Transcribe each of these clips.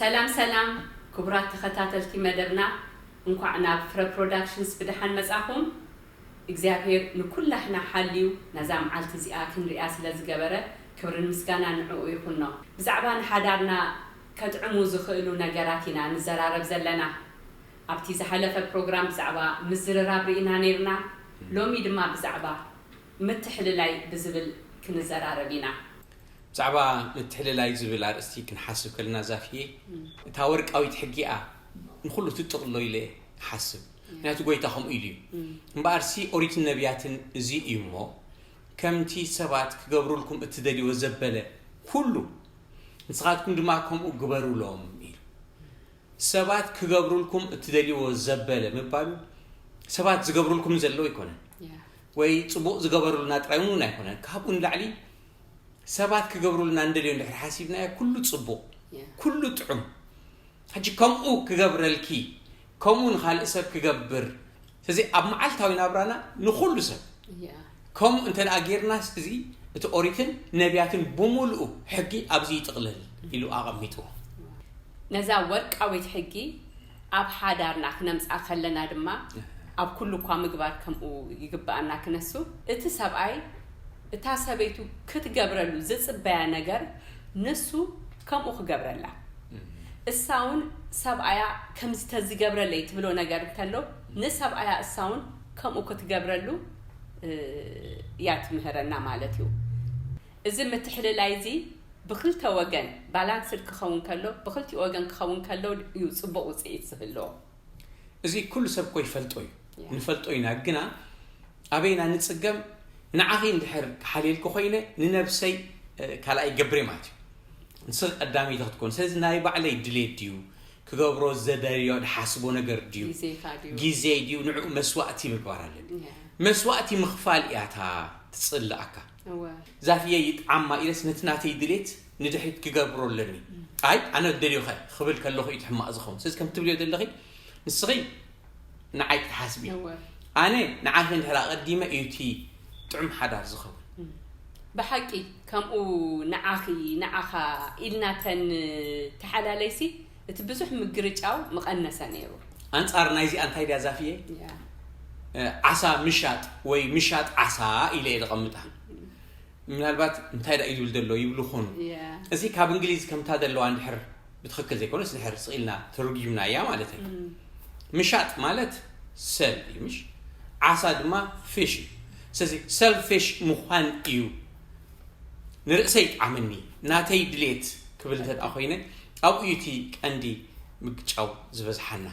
ሰላም ሰላም ክቡራት ተኸታተልቲ መደብና፣ እንኳዕ ናብ ፍረ ፕሮዳክሽንስ ብደሓን መጻኹም። እግዚኣብሔር ንኩላህና ሓልዩ ነዛ መዓልቲ እዚኣ ክንሪኣ ስለ ዝገበረ ክብርን ምስጋና ንዕኡ ይኹኖ። ብዛዕባ ንሓዳርና ከጥዕሙ ዝኽእሉ ነገራት ኢና ንዘራረብ ዘለና። ኣብቲ ዝሓለፈ ፕሮግራም ብዛዕባ ምዝርራብ ርኢና ነይርና። ሎሚ ድማ ብዛዕባ ምትሕልላይ ብዝብል ክንዘራረብ ኢና። ብዛዕባ ምትሕልላይ ዝብል ኣርእስቲ ክንሓስብ ከለና ዛፍየ እታ ወርቃዊት ሕጊኣ ንኹሉ ትጥቕሎ ኢለ እሓስብ። ምክንያቱ ጎይታ ከምኡ ኢሉ እዩ። እምበኣርሲ ኦሪትን ነቢያትን እዚ እዩ እሞ ከምቲ ሰባት ክገብሩልኩም እትደልይዎ ዘበለ ኩሉ ንስኻትኩም ድማ ከምኡ ግበሩሎም ኢሉ። ሰባት ክገብሩልኩም እትደልይዎ ዘበለ ምባሉ ሰባት ዝገብሩልኩም ዘለዉ ኣይኮነን ወይ ፅቡቕ ዝገበሩልና ጥራይ እውን ኣይኮነን። ካብኡ ንላዕሊ ሰባት ክገብሩልና እንደልዮ እንድሕር ሓሲብናዮ ኩሉ ፅቡቕ ኩሉ ጥዑም። ሕጂ ከምኡ ክገብረልኪ ከምኡ ንካልእ ሰብ ክገብር። ስለዚ ኣብ መዓልታዊ ናብራና ንኩሉ ሰብ ከምኡ እንተ ደኣ ጌርናስ እዚ እቲ ኦሪትን ነቢያትን ብምሉኡ ሕጊ ኣብዚ ይጥቕልል ኢሉ ኣቐሚጥዎ። ነዛ ወርቃዊት ሕጊ ኣብ ሓዳርና ክነምጽኣ ከለና ድማ ኣብ ኩሉ እኳ ምግባር ከምኡ ይግብኣና ክነሱ እቲ ሰብኣይ እታ ሰበይቱ ክትገብረሉ ዝጽበያ ነገር ንሱ ከምኡ ክገብረላ እሳ እውን ሰብኣያ ከምዚ ተዝገብረለይ ትብሎ ነገር እንተሎ ንሰብኣያ እሳ እውን ከምኡ ክትገብረሉ እያ ትምህረና ማለት እዩ። እዚ ምትሕልላይ እዚ ብክልተ ወገን ባላንስድ ክኸውን ከሎ ብክልቲኡ ወገን ክኸውን ከሎ እዩ ፅቡቕ ውፅኢት ዝህልዎ። እዚ ኩሉ ሰብ እኮ ይፈልጦ እዩ ንፈልጦ ኢና ግና ኣበይና ንፅገም ንዓኺ እንድሕር ክሓልየልኪ ኮይነ ንነብሰይ ካልኣይ ገብሬ ማለት እዩ ንስኺ ቀዳመይቲ ክትኮን ስለዚ ናይ ባዕለይ ድሌት ድዩ ክገብሮ ዘደልዮ ዝሓስቦ ነገር ድዩ ግዜይ ድዩ ንዕኡ መስዋእቲ ምግባር ኣለኒ መስዋእቲ ምኽፋል እያ እታ ትፅልኣካ ዛፍየ ይጥዓማ ኢለስ ነቲ ናተይ ድሌት ንድሕሪት ክገብሮ ኣለኒ ኣይ ኣነ ደልዮኸ ክብል ከለኹ እዩ ሕማቕ ዝኸውን ስለዚ ከም ትብልዮ ዘለኺ ንስኺ ንዓይ ክትሓስቢ ኣነ ንዓኺ እንድሕር ኣቐዲመ እዩ እቲ ጥዑም ሓዳር ዝኸውን ብሓቂ ከምኡ ንዓኺ ንዓኻ ኢልና ተን ተሓላለይሲ እቲ ብዙሕ ምግርጫው ምቐነሰ ነይሩ። ኣንጻር ናይዚኣ እንታይ ድያ ዛፍየ? ዓሳ ምሻጥ ወይ ምሻጥ ዓሳ ኢለ እየ ዘቐምጣ። ምናልባት እንታይ ዳ እዩ ዝብል ዘሎ ይብሉ ኾኑ። እዚ ካብ እንግሊዝ ከምታ ዘለዋ እንድሕር ብትኽክል ዘይኮነስ ድሕር ስቕ ኢልና ተርጒምናያ ማለት እዩ። ምሻጥ ማለት ሰል እዩ ምሽ? ዓሳ ድማ ፊሽ እዩ። ስለዚ ሰልፊሽ ምዃን እዩ። ንርእሰይ ይጥዓመኒ ናተይ ድሌት ክብል እንተ ደኣ ኮይነ ኣብኡ እዩ እቲ ቀንዲ ምግጫው ዝበዝሓና።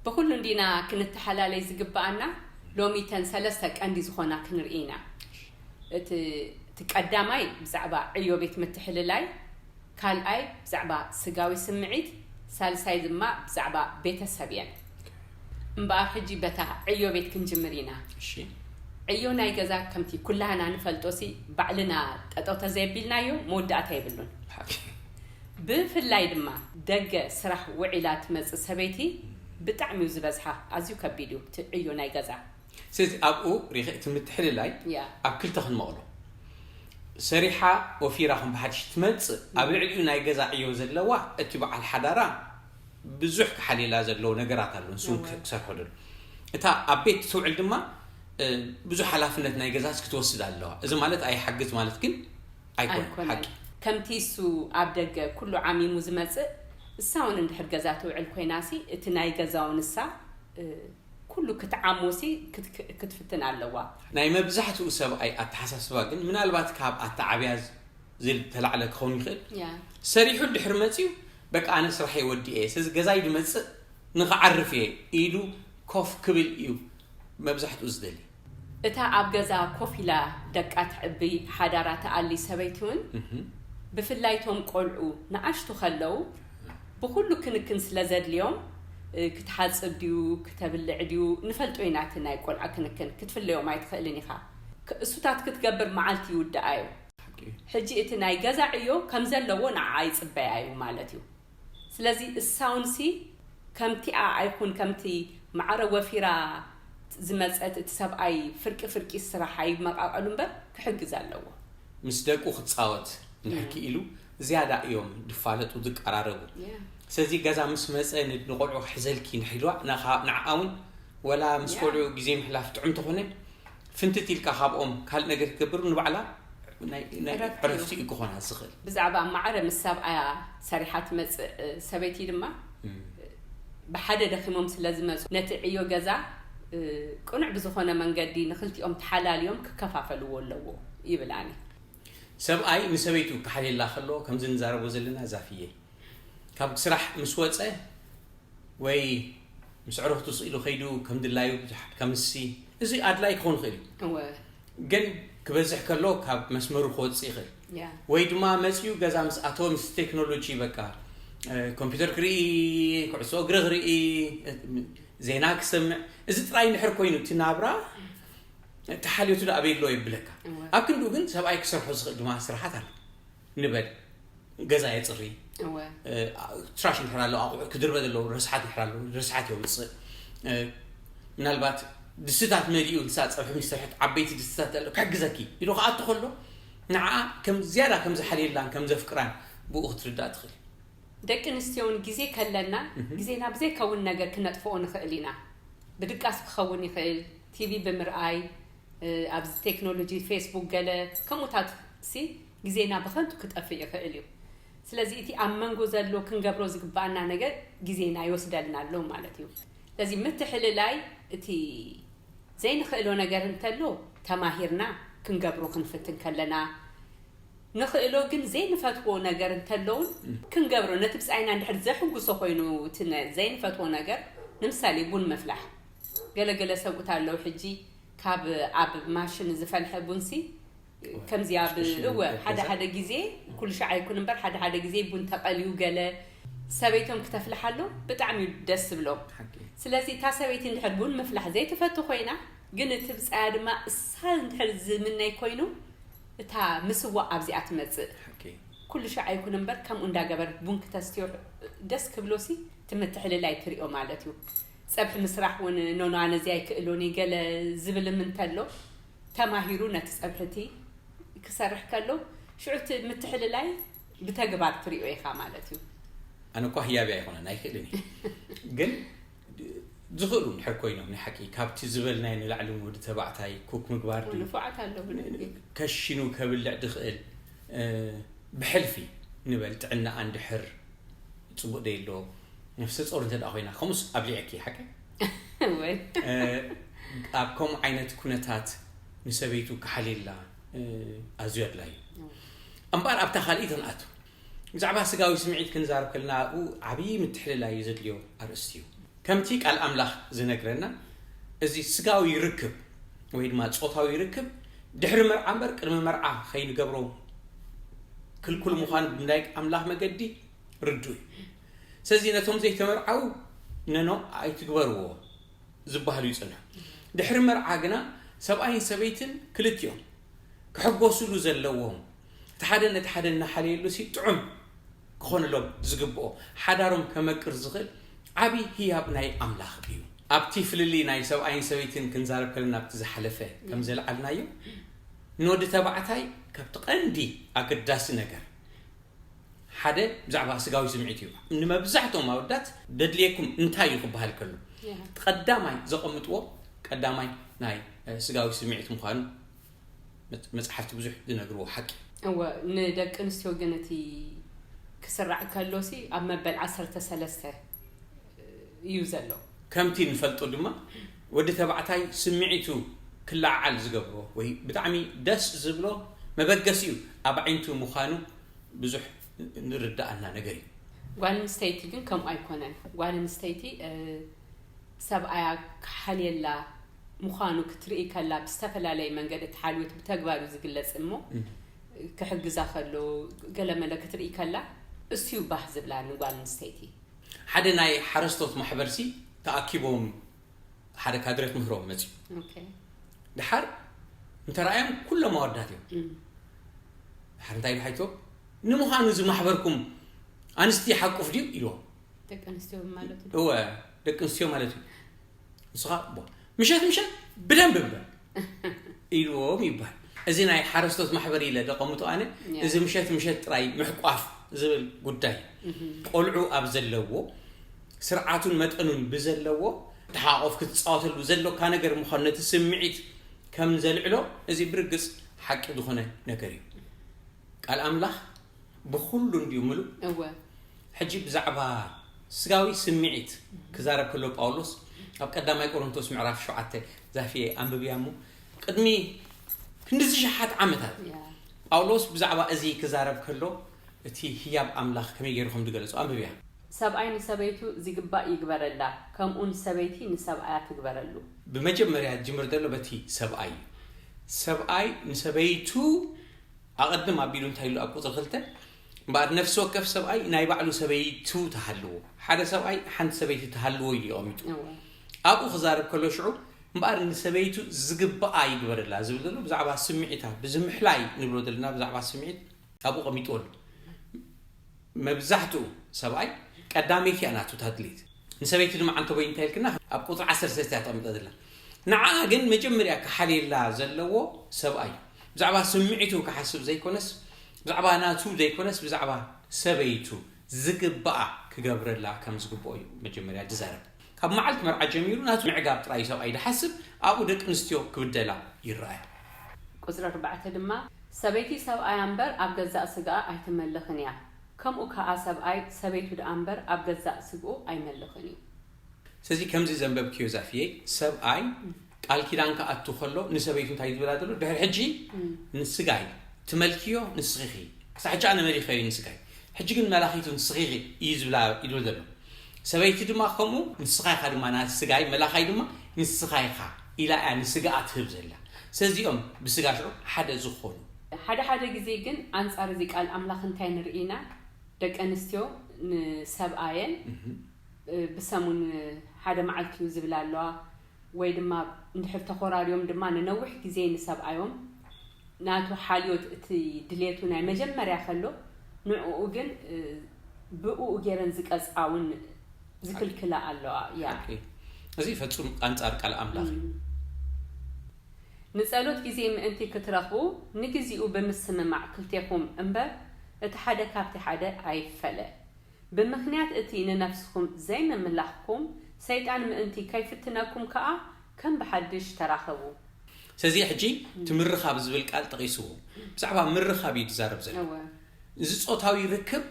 ብኹሉ እንዲና ክንተሓላለይ ዝግብኣና ሎሚ እተን ሰለስተ ቀንዲ ዝኾና ክንርኢ ኢና። እቲ እቲ ቀዳማይ ብዛዕባ ዕዮ ቤት ምትሕልላይ፣ ካልኣይ ብዛዕባ ስጋዊ ስምዒት፣ ሳልሳይ ድማ ብዛዕባ ቤተሰብ እየን። እምበኣር ሕጂ በታ ዕዮ ቤት ክንጅምር ኢና። እሺ። ዕዮ ናይ ገዛ ከምቲ ኩላህና ንፈልጦሲ ባዕልና ጠጠው ተዘየቢልናዮ መወዳእታ የብሉን። ሓቂ። ብፍላይ ድማ ደገ ስራሕ ውዒላ ትመፅእ ሰበይቲ ብጣዕሚ እዩ ዝበዝሓ። ኣዝዩ ከቢድ እዩ እቲ ዕዮ ናይ ገዛ። ስለዚ ኣብኡ ሪኺ እቲ ምትሕልላይ ያ ኣብ ክልተ ክንመቕሎ ሰሪሓ ወፊራ ከም ብሓድሽ ትመፅእ ኣብ ልዕሊኡ ናይ ገዛ ዕዮ ዘለዋ እቲ በዓል ሓዳራ ብዙሕ ክሓልየላ ዘለዎ ነገራት ኣሎ ንሱ እውን እወ። ክሰርሖ ደሎ እታ ኣብ ቤት ትውዕል ድማ እ፣ ብዙሕ ሓላፍነት ናይ ገዛስ ክትወስድ ኣለዋ እዚ ማለት ኣይሓግዝ ማለት ግን ኣይኮነ ኣይኮነን ሓቂ ከምቲ እሱ ኣብ ደገ ኩሉ ዓሚሙ ዝመፅእ እሳ እውን እንድሕር ገዛ ትውዕል ኮይናሲ እቲ ናይ ገዛው ንሳ እ፣ ኩሉ ክትዓሞሲ ክትክ- ክትፍትን ኣለዋ ናይ መብዛሕትኡ ሰብኣይ ኣተሓሳስባ ግን ምናልባት ካብ ኣተዓብያ ዝተላዕለ ክኸውን ይኽእል ያ ሰሪሑ እንድሕር መፅዩ በቃ ኣነ ስራሐይ ወዲኤ እየ ስለዚ ገዛይ ድመፅእ ንኽዓርፍ እየ ኢሉ ኮፍ ክብል እዩ መብዛሕትኡ ዝደሊ እታ ኣብ ገዛ ኮፍ ኢላ ደቃ ትዕቢ ሓዳራ ትኣሊ ሰበይቲ እውን ብፍላይ እቶም ቆልዑ ንኣሽቱ ከለዉ ብኹሉ ክንክን ስለ ዘድልዮም ክትሓፅብ ድዩ ክተብልዕ ድዩ ንፈልጦ ኢና እቲ ናይ ቆልዓ ክንክን ክትፍለዮም ኣይትኽእልን ኢኻ እሱታት ክትገብር መዓልቲ ይውድኣ እዩ ሕጂ እቲ ናይ ገዛ ዕዮ ከም ዘለዎ ንዓኣ ይፅበያ እዩ ማለት እዩ ስለዚ እሳውንሲ ከምቲኣ ኣይኩን ከምቲ ማዕረ ወፊራ ዝመፀት እቲ ሰብኣይ ፍርቂ ፍርቂ ስራሕ ኣይመቃቀሉ እምበር ክሕግዝ ኣለዎ ምስ ደቁ ክፃወት እንድሕር ክኢሉ ዝያዳ እዮም ዝፋለጡ ዝቀራረቡ። ስለዚ ገዛ ምስ መፀ ንቆልዑ ክሕዘልኪ ንሒልዋ ንዓ እውን ወላ ምስ ቆልዑ ግዜ ምሕላፍ ጥዑም ተኾነ ፍንትት ኢልካ ካብኦም ካልእ ነገር ክትገብር ንባዕላ ዕረፍቲ እዩ ክኾና ዝኽእል። ብዛዕባ ማዕረ ምስ ሰብኣያ ሰሪሓ ትመፅእ ሰበይቲ ድማ ብሓደ ደኺሞም ስለ ዝመፁ ነቲ ዕዮ ገዛ ቅኑዕ ብዝኾነ መንገዲ ንክልቲኦም ተሓላልዮም ክከፋፈልዎ ኣለዎ ይብል ኣነ። ሰብኣይ ንሰበይቱ ክሓልየላ ከሎ ከምዚ ንዛረቦ ዘለና ዛፍየ ካብ ስራሕ ምስ ወፀ ወይ ምስ ዕረፍቱ ስኢሉ ከይዱ ከም ድላዩ ከምሲ እዚ ኣድላይ ክኾን ይኽእል እዩ። ግን ክበዝሕ ከሎ ካብ መስመሩ ክወፅእ ይኽእል። ወይ ድማ መፅኡ ገዛ ምስ ኣተወ ምስ ቴክኖሎጂ በቃ ኮምፒውተር ክርኢ፣ ኩዕሶ እግሪ ክርኢ፣ ዜና ክሰምዕ፣ እዚ ጥራይ እንድሕር ኮይኑ እቲ ናብራ ተሓልዮቱ ዶ ኣበይ ኣሎ የብለካ። ኣብ ክንድኡ ግን ሰብኣይ ክሰርሖ ዝኽእል ድማ ስራሓት ኣሎ። ንበል ገዛ የፅሪ፣ ትራሽ እንድሕር ኣሎ ኣቑሑ ክድርበ ዘለዎ ረስሓት እንድሕር ኣሎ ረስሓት የውፅእ። ምናልባት ድስታት መሊኡ ንሳ ፀብሒ ምስ ሰርሐት ዓበይቲ ድስታት ኣሎ ክሕግዘኪ ኢሉ ክኣቱ ከሎ ንዓኣ ከም ዝያዳ ከም ዝሓልየላን ከም ዘፍቅራን ብኡ ክትርዳእ ትኽእል። ደቂ ኣንስትዮ እውን ግዜ ከለና ግዜና ብዘይከውን ነገር ክነጥፍኦ ንኽእል ኢና። ብድቃስ ክኸውን ይኽእል፣ ቲቪ ብምርኣይ፣ ኣብዚ ቴክኖሎጂ ፌስቡክ ገለ ከምኡታት ሲ ግዜና ብኸንቱ ክጠፍእ ይኽእል እዩ። ስለዚ እቲ ኣብ መንጎ ዘሎ ክንገብሮ ዝግባኣና ነገር ግዜና ይወስደልና ኣሎ ማለት እዩ። ስለዚ ምትሕልላይ እቲ ዘይንኽእሎ ነገር እንተሎ ተማሂርና ክንገብሮ ክንፍትን ከለና ንኽእሎ ግን ዘይንፈትዎ ነገር እንተሎ እውን ክንገብሮ ነቲ ብፃይና እንድሕር ዘሕጉሶ ኮይኑ እቲ ዘይንፈትዎ ነገር ንምሳሌ ቡን ምፍላሕ ገለገለ ሰብኡት ኣለዉ ሕጂ ካብ ኣብ ማሽን ዝፈልሐ ቡንሲ ከምዚ ኣብ እወ ሓደ ሓደ ግዜ ኩሉ ሻዕ ኣይኩን እምበር ሓደ ሓደ ግዜ ቡን ተቐልዩ ገለ ሰበይቶም ክተፍልሓሉ ብጣዕሚ እዩ ደስ ዝብሎም። ስለዚ እታ ሰበይቲ እንድሕር ቡን ምፍላሕ ዘይትፈቱ ኮይና ግን እቲ ብፃያ ድማ እሳ እንድሕር ዝምነይ ኮይኑ እታ ምስዋእ ኣብዚኣ ትመፅእ። ኩሉ ሻዕ ኣይኩን እምበር ከምኡ እንዳገበረት ቡን ክተስትዮ ደስ ክብሎሲ ትምትሕልላይ ትሪኦ ማለት እዩ። ፀብሒ ምስራሕ እውን ኖኖ ኣነ እዚ ኣይክእሎን እየ ገለ ዝብልም እንተሎ ተማሂሩ ነቲ ፀብሒ እቲ ክሰርሕ ከሎ ሽዑ እቲ ምትሕልላይ ብተግባር ትሪኦ ኢኻ ማለት እዩ። ኣነ እኳ ህያብ ኣይኮነን ኣይክእልን እየ ግን ዝኽእሉ እንድሕር ኮይኖም ናይ ሓቂ ካብቲ ዝበልናዮ ንላዕሊ እውን ወዲ ተባዕታይ ኩክ ምግባር ድዩ ንፉዓት ኣለዉ ከሽኑ ከብልዕ ድኽእል ብሕልፊ ንበል ጥዕናኣ እንድሕር ፅቡቅ ዶ ኣሎ ነፍሰ ፆር እንተ ኮይና ከምኡስ ኣብሊዐኪ ሓቂ ወይ ኣብ ከምኡ ዓይነት ኩነታት ንሰበይቱ ክሓልየላ ኣዝዩ ኣድላይ እዩ እምበኣር ኣብታ ካልኢት ክንኣቱ ብዛዕባ ስጋዊ ስምዒት ክንዛረብ ከለና ኣብኡ ዓብዪ ምትሕልላይ እዩ ዘድልዮ ኣርእስቲ እዩ ከምቲ ቃል ኣምላኽ ዝነግረና እዚ ስጋዊ ርክብ ወይ ድማ ፆታዊ ርክብ ድሕሪ መርዓ እምበር ቅድሚ መርዓ ከይንገብሮ ክልኩል ምዃኑ ብናይ ኣምላኽ መገዲ ርዱእ እዩ። ስለዚ ነቶም ዘይተመርዓዉ ነኖ ኣይትግበርዎ ዝበሃል እዩ ይፅንሑ። ድሕሪ መርዓ ግና ሰብኣይን ሰበይትን ክልቲኦም ክሕጎስሉ ዘለዎም እቲ ሓደ ነቲ ሓደ እናሓለየሉ ሲ ጥዑም ክኾነሎም ዝግብኦ ሓዳሮም ከመቅር ዝኽእል ዓብዪ ህያብ ናይ ኣምላኽ እዩ። ኣብቲ ፍልልይ ናይ ሰብኣይን ሰበይትን ክንዛረብ ከለና ኣብቲ ዝሓለፈ ከም ዘልዓልናዮ ንወዲ ተባዕታይ ካብቲ ቀንዲ ኣገዳሲ ነገር ሓደ ብዛዕባ ስጋዊ ስምዒት እዩ። ንመብዛሕትኦም ኣወዳት ደድልየኩም እንታይ እዩ ክበሃል ከሎ ቀዳማይ ዘቐምጥዎ ቀዳማይ ናይ ስጋዊ ስምዒት ምዃኑ መፅሓፍቲ ብዙሕ ዝነግርዎ ሓቂ። እወ ንደቂ ኣንስትዮ ግን እቲ ክስራዕ ከሎሲ ኣብ መበል ዓሰርተ ሰለስተ እዩ ዘሎ። ከምቲ ንፈልጦ ድማ ወዲ ተባዕታይ ስምዒቱ ክለዓዓል ዝገብሮ ወይ ብጣዕሚ ደስ ዝብሎ መበገሲኡ ኣብ ኣዒንቱ ምዃኑ ብዙሕ ንርዳኣና ነገር እዩ። ጓል ኣንስተይቲ ግን ከምኡ ኣይኮነን። ጓል ኣንስተይቲ ሰብኣያ ክሓልየላ ምዃኑ ክትርኢ ከላ ብዝተፈላለየ መንገዲ እቲ ሓልዮት ብተግባር እዩ ዝግለፅ እሞ ክሕግዛ ከሎ ገለመለ ክትርኢ ከላ እሱ እዩ ባህ ዝብላ ንጓል ኣንስተይቲ። ሓደ ናይ ሓረስቶት ማሕበርሲ ተኣኪቦም ሓደ ካድሬ ክምህሮም መፅዩ። ድሓር እንተረኣዮም ኩሎም ኣወዳት እዮም። ድሓር እንታይ ድሓይቶ ንምዃኑ እዚ ማሕበርኩም ኣንስቲ ይሓቁፍ ድዩ ኢልዎም። ደቂ ኣንስትዮ ማለት እዩ። እወ ደቂ ኣንስትዮ ማለት እዩ። ንስኻ ምሸት ምሸት ብደንብ እምበር ኢልዎም ይበሃል። እዚ ናይ ሓረስቶት ማሕበር ኢለ ደቐምጦ ኣነ እዚ ምሸት ምሸት ጥራይ ምሕቋፍ ዝብል ጉዳይ፣ ቆልዑ ኣብ ዘለዎ፣ ስርዓቱን መጠኑን ብዘለዎ ተሓቆፍ ክትፃወተሉ ዘሎካ ነገር ምዃኑ ነቲ ስምዒት ከም ዘልዕሎ፣ እዚ ብርግጽ ሓቂ ዝኾነ ነገር እዩ። ቃል ኣምላኽ ብኹሉ እንድዩ ምሉእ። እወ ሕጂ ብዛዕባ ስጋዊ ስምዒት ክዛረብ ከሎ ጳውሎስ ኣብ ቀዳማይ ቆሮንቶስ ምዕራፍ ሸውዓተ፣ ዛፍየ፣ ኣንብብያ እሞ፣ ቅድሚ ክንድዚ ሽሓት ዓመታት ያ ጳውሎስ ብዛዕባ እዚ ክዛረብ ከሎ፣ እቲ ህያብ ኣምላኽ ከመይ ገይሩ ከም ዝገለጾ ኣንብብያ። ሰብኣይ ንሰበይቱ ዝግባእ ይግበረላ፣ ከምኡ ንሰበይቲ ንሰብኣያ ትግበረሉ። ብመጀመርያ ዝጅምር ዘሎ በቲ ሰብኣይ እዩ። ሰብኣይ ንሰበይቱ ኣቐድም ኣቢሉ እንታይ ኢሉ ኣብ ቁጽሪ ክልተ፣ እምበኣር ነፍሲ ወከፍ ሰብኣይ ናይ ባዕሉ ሰበይቱ ትሃልዎ፣ ሓደ ሰብኣይ ሓንቲ ሰበይቲ ትሃልዎ ኢሉ የቐሚጡ። እወ ኣብኡ ክዛረብ ከሎ ሽዑ፣ እምበኣር ንሰበይቱ ዝግብኣ ይግበረላ ዝብል ዘሎ ብዛዕባ ስምዒታ፣ ብዝምሕላይ ንብሎ ዘለና ብዛዕባ ስምዒት ኣብኡ ቀሚጥዎ ኣሎ። መብዛሕትኡ ሰብኣይ ቀዳመይቲ እያ ናቱ እታ ድሌት። ንሰበይቲ ድማ ዓንተቦይ እንታይ ኢልክና ኣብ ቁፅሪ ዓሰርተ ሰለስተ እያ ተቐምጠ ዘላ። ንዓ ግን መጀመርያ ክሓልየላ ዘለዎ ሰብኣይ እዩ። ብዛዕባ ስምዒቱ ክሓስብ ዘይኮነስ፣ ብዛዕባ ናቱ ዘይኮነስ፣ ብዛዕባ ሰበይቱ ዝግብኣ ክገብረላ ከም ዝግብኦ እዩ መጀመርያ ዝዛረብ። ካብ መዓልቲ መርዓ ጀሚሩ ናቱ ምዕጋብ ጥራይ እዩ ሰብኣይ ዝሓስብ፣ ኣብኡ ደቂ ኣንስትዮ ክብደላ ይረኣያ። ቁፅሪ ኣርባዕተ ድማ፣ ሰበይቲ ሰብኣያ እምበር ኣብ ገዛእ ስጋኣ ኣይትመልኽን እያ፣ ከምኡ ከኣ ሰብኣይ ሰበይቱ ደኣ እምበር ኣብ ገዛእ ስግኡ ኣይመልኽን እዩ። ስለዚ ከምዚ ዘንበብክዮ ዛፍየይ፣ ሰብኣይ ቃል ኪዳን ክኣቱ ከሎ ንሰበይቱ እንታይ ዝብላ ዘሎ? ድሕሪ ሕጂ ንስጋይ ትመልክዮ ንስኺ ኢኺ፣ ክሳዕ ሕጂ ኣነ መሊኸዮ ንስጋይ፣ ሕጂ ግን መላኺቱ ንስኺ ኢኺ እዩ ዝብላ ኢሉ ዘሎ። ሰበይቲ ድማ ከምኡ፣ ንስኻ ኢኻ ድማ ናቲ ስጋይ፣ መላኻይ ድማ ንስኻ ኢኻ ኢላ እያ ንስጋኣ ትህብ ዘላ። ስለዚኦም ብስጋ ሽዑ ሓደ ዝኾኑ። ሓደ ሓደ ግዜ ግን ኣንጻር እዚ ቃል ኣምላኽ እንታይ ንርኢ ኢና? ደቂ ኣንስትዮ ንሰብኣየን ብሰሙን ሓደ መዓልቲ እዩ ዝብላ ኣለዋ፣ ወይ ድማ እንድሕር ተኾራርዮም ድማ ንነዊሕ ግዜ ንሰብኣዮም ናቱ ሓልዮት እቲ ድሌቱ ናይ መጀመርያ ከሎ ንዕኡ ግን ብእኡ ገይረን ዝቀጽዓ እውን ዝክልክላ ኣለዋ እያ። ሓቂ። እዚ ፈጹም ኣንጻር ቃል ኣምላኽ እዩ። ንጸሎት ግዜ ምእንቲ ክትረኽቡ ንግዚኡ ብምስምማዕ ክልቴኹም እምበር እቲ ሓደ ካብቲ ሓደ ኣይፈለ። ብምኽንያት እቲ ንነፍስኹም ዘይምምላኽኩም ሰይጣን ምእንቲ ከይፍትነኩም ከኣ ከም ብሓድሽ ተራኸቡ። ስለዚ ሕጂ እቲ ምርኻብ ዝብል ቃል ጠቒስዎ። ብዛዕባ ምርኻብ እዩ ዝዛረብ ዘሎ። እወ እዚ ጾታዊ ርክብ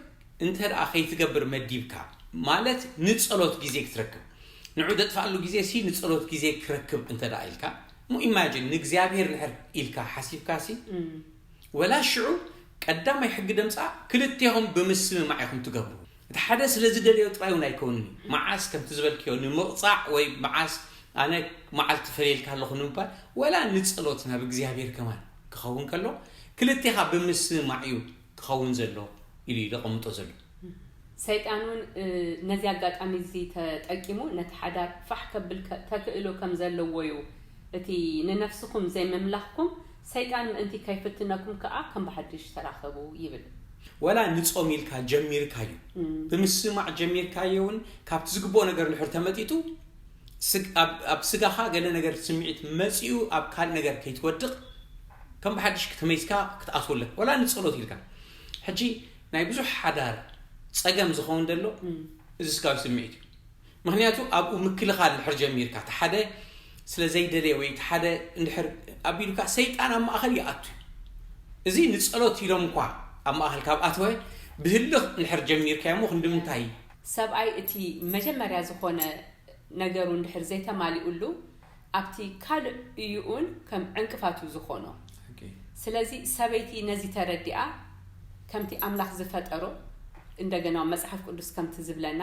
እንተ ደኣ ከይትገብር መዲብካ፣ ማለት ንጸሎት ግዜ ክትረክብ፣ ንዑ ዘጥፍኣሉ ግዜ ሲ ንጸሎት ግዜ ክረክብ እንተ ደኣ ኢልካ፣ እሞ ኢማጂን ንእግዚኣብሔር ንሕር ኢልካ ሓሲብካ ሲ፣ ወላ ሽዑ ቀዳማይ ሕጊ ደምጻ ክልቴኹም ብምስምማዕ ኢኹም ትገብሩ። እቲ ሓደ ስለ ዝደለዮ ጥራይ እውን ኣይከውንን እዩ። መዓስ ከምቲ ዝበልክዮ ንምቕጻዕ ወይ መዓስ ኣነ መዓልቲ ፈለየልካ ኣለኹ ንምባል፣ ወላ ንጸሎት ናብ እግዚኣብሔር ከማን ክኸውን ከሎ፣ ክልቴኻ ብምስምማዕ እዩ ክኸውን ዘሎ ኢሉ እዩ ዘቐምጦ ዘሎ። ሰይጣን እውን ነዚ ኣጋጣሚ እዚ ተጠቂሙ ነቲ ሓዳር ፋሕ ከብል ተክእሎ ከም ዘለዎ እዩ። እቲ ንነፍስኹም ዘይምምላኽኩም ሰይጣን ምእንቲ ከይፍትነኩም ከኣ ከም ብሓድሽ ተራኸቡ ይብል። ወላ ንጾም ኢልካ ጀሚርካዮ፣ ብምስማዕ ጀሚርካዮ እውን ካብቲ ዝግብኦ ነገር እንድሕር ተመጢጡ፣ ኣብ ስጋኻ ገለ ነገር ስምዒት መጺኡ ኣብ ካልእ ነገር ከይትወድቕ ከም ብሓድሽ ክተመይዝካ ክትኣትወለ ወላ ንጸሎት ኢልካ። ሕጂ ናይ ብዙሕ ሓዳር ጸገም ዝኸውን ዘሎ እዚ ስጋዊ ስምዒት እዩ። ምክንያቱ ኣብኡ ምክልኻል እንድሕር ጀሚርካ፣ እቲ ሓደ ስለ ዘይደለየ ወይ እቲ ሓደ እንድሕር ኣቢሉካ ሰይጣን ኣብ ማእኸል ይኣቱ። እዚ ንጸሎት ኢሎም እኳ ኣብ ማእኸል ካብ ኣተወ ብህልኽ እንድሕር ጀሚርካዮ እሞ ክንዲ ምንታይ? ሰብኣይ እቲ መጀመርያ ዝኾነ ነገሩ እንድሕር ዘይተማሊኡሉ ኣብቲ ካልእ እዩኡን ከም ዕንቅፋት እዩ ዝኾኖ። ስለዚ ሰበይቲ ነዚ ተረዲኣ ከምቲ ኣምላኽ ዝፈጠሮ እንደገና መጽሓፍ ቅዱስ ከምቲ ዝብለና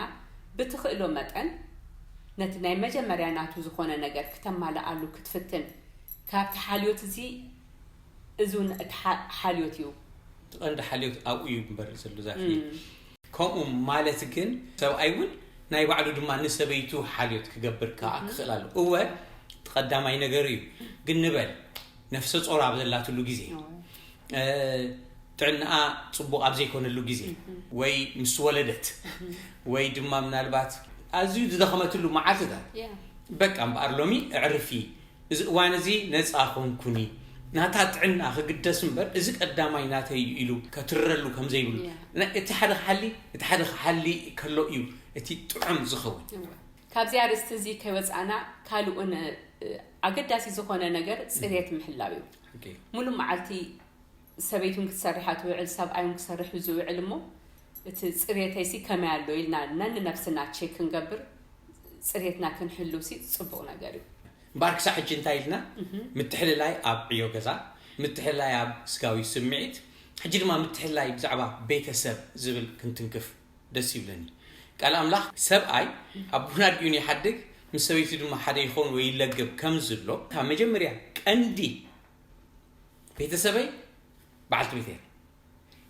ብትኽእሎ መጠን ነቲ ናይ መጀመርያ ናቱ ዝኾነ ነገር ክተማልኣሉ ክትፍትን ካብቲ ሓልዮት እዚ እዚ እውን እቲ ሓልዮት እዩ። እቲ ቀንዲ ሓልዮት ኣብኡ እዩ እምበር ዘሎ ዛፊ። ከምኡ ማለት ግን ሰብኣይ እውን ናይ ባዕሉ ድማ ንሰበይቱ ሓልዮት ክገብር ከዓ ክኽእል ኣሎ። እወ እቲ ቀዳማይ ነገር እዩ። ግን ንበል ነፍሰ ጾር ኣብ ዘላትሉ ግዜ፣ ጥዕናኣ ጽቡቕ ኣብ ዘይኮነሉ ግዜ፣ ወይ ምስ ወለደት፣ ወይ ድማ ምናልባት ኣዝዩ ዝደኸመትሉ መዓልትታት፣ በቃ እምበኣር ሎሚ ኣዕርፊ፣ እዚ እዋን እዚ ነጻ ኮንኩኒ፣ ናታ ጥዕና ክግደስ እምበር፣ እዚ ቀዳማይ ናተይ እዩ ኢሉ ከትረሉ ከም ዘይብሉ። ያ። ና-፣ እቲ ሓደ ክሓሊ፣ እቲ ሓደ ክሓሊ ከሎ እዩ እቲ ጥዑም ዝኸውን። እወ። ካብዚ ኣርእስቲ እዚ ከይወፃእና ካልኡን እ፣ ኣገዳሲ ዝኾነ ነገር ፅሬት ምሕላው እዩ። ኦኬ። ሙሉእ መዓልቲ ሰበይቱን ክትሰርሕ እያ ትውዕል፣ ሰብኣዩን ክሰርሕ እዩ ዝውዕል። እሞ እቲ ፅሬተይሲ ከመይ ኣሎ ኢልና ነንነብስና ቼክ ክንገብር፣ ፅሬትና ክንሕልውሲ ፅቡቕ ነገር እዩ። እምበኣር ክሳዕ ሕጂ እንታይ ኢልና? ምትሕልላይ ኣብ ዕዮ ገዛ፣ ምትሕልላይ ኣብ ስጋዊ ስምዒት፣ ሕጂ ድማ ምትሕልላይ ብዛዕባ ቤተሰብ ዝብል ክንትንክፍ ደስ ይብለኒ። ቃል ኣምላኽ ሰብኣይ ኣቦን ኣዲኡን ይሓድግ፣ ምስ ሰበይቱ ድማ ሓደ ይኸውን ወይ ይለገብ ከም ዝብሎ፣ ካብ መጀመርያ ቀንዲ ቤተሰበይ በዓልቲ ቤተይ እያ።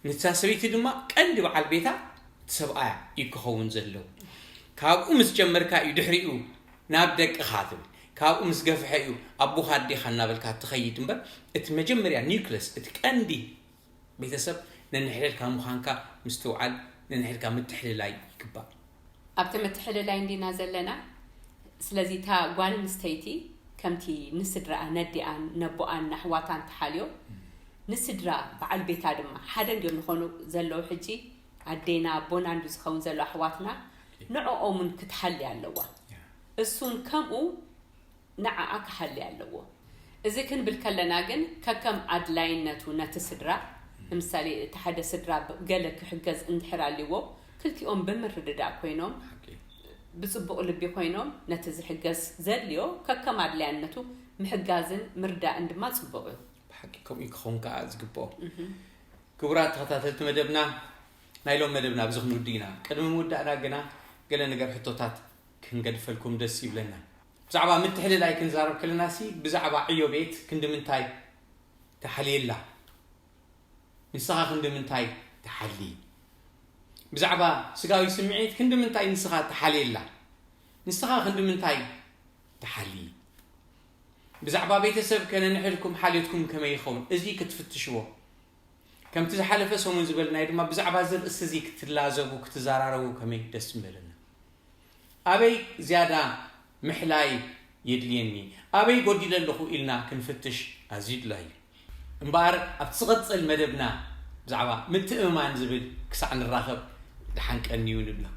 ንሳ ሰበይቲ ድማ ቀንዲ በዓል ቤታ እቲ ሰብኣያ እዩ ክኸውን ዘለዎ። ካብኡ ምስ ጀመርካ እዩ ድሕሪኡ ናብ ደቅኻ ትብል። ካብኡ ምስ ገፍሐ እዩ ኣቦኻ ኣዴኻ እናበልካ ትኸይድ እምበር፣ እቲ መጀመርያ ኒውክለስ፣ እቲ ቀንዲ ቤተሰብ ነንሕድሕድካ ምዃንካ ምስትውዓል፣ ነንሕድካ ምትሕልላይ ይግባእ። ኣብቲ ምትሕልላይ እንዲና ዘለና። ስለዚ እታ ጓል ኣንስተይቲ ከምቲ ንስድራኣ ነዲኣን ነቦኣን ናሕዋታን ተሓልዮ፣ ንስድራ በዓል ቤታ ድማ ሓደ እንዲዮም ዝኾኑ ዘለዉ ሕጂ፣ ኣዴና ኣቦና እንዲ ዝኸውን ዘሎ ኣሕዋትና፣ ንዕኦም እውን ክትሓሊ ኣለዋ። እሱን ከምኡ ንዓኣ ክሓሊ ኣለዎ። እዚ ክንብል ከለና ግን ከከም ኣድላይነቱ ነቲ ስድራ፣ ንምሳሌ እቲ ሓደ ስድራ ብ-፣ ገለ ክሕገዝ እንድሕር ኣልዎ፣ ክልቲኦም ብምርድዳእ ኮይኖም፣ ሓቂ። ብፅቡቕ ልቢ ኮይኖም ነቲ ዝሕገዝ ዘድልዮ ከከም ኣድላይነቱ ምሕጋዝን ምርዳእን ድማ ፅቡቕ እዩ። ብሓቂ ከምኡ ክኸውን ከዓ ዝግብኦ። ክቡራት ተኸታተልቲ መደብና፣ ናይ ሎም መደብና ኣብዚ ክንውድእ ኢና። ቅድሚ ምውዳእና ግና ገለ ነገር ሕቶታት ክንገድፈልኩም ደስ ይብለና። ብዛዕባ ምትሕልላይ ክንዛረብ ከለና ሲ ብዛዕባ ዕዮ ቤት ክንዲ ምንታይ ትሓልየላ? ንስኻ ክንዲ ምንታይ ትሓሊ? ብዛዕባ ስጋዊ ስምዒት ክንዲ ምንታይ ንስኻ ትሓልየላ? ንስኻ ክንዲ ምንታይ ትሓሊ? ብዛዕባ ቤተሰብ ከነንሕድኩም ሓልዮትኩም ከመይ ይኸውን? እዚ ክትፍትሽዎ። ከምቲ ዝሓለፈ ሰሙን ዝበልናዮ ድማ ብዛዕባ እዚ ርእሲ እዚ ክትላዘቡ፣ ክትዘራረቡ ከመይ ደስ ምበለና። ኣበይ ዝያዳ ምሕላይ የድልየኒ? ኣበይ ጎዲለ ኣለኹ ኢልና ክንፍትሽ ኣዝዩ ድላይ እዩ። እምበኣር ኣብቲ ዝቐጽል መደብና ብዛዕባ ምትእምማን ዝብል ክሳዕ ንራኸብ ደሓን ቀንዩ ንብለኩም።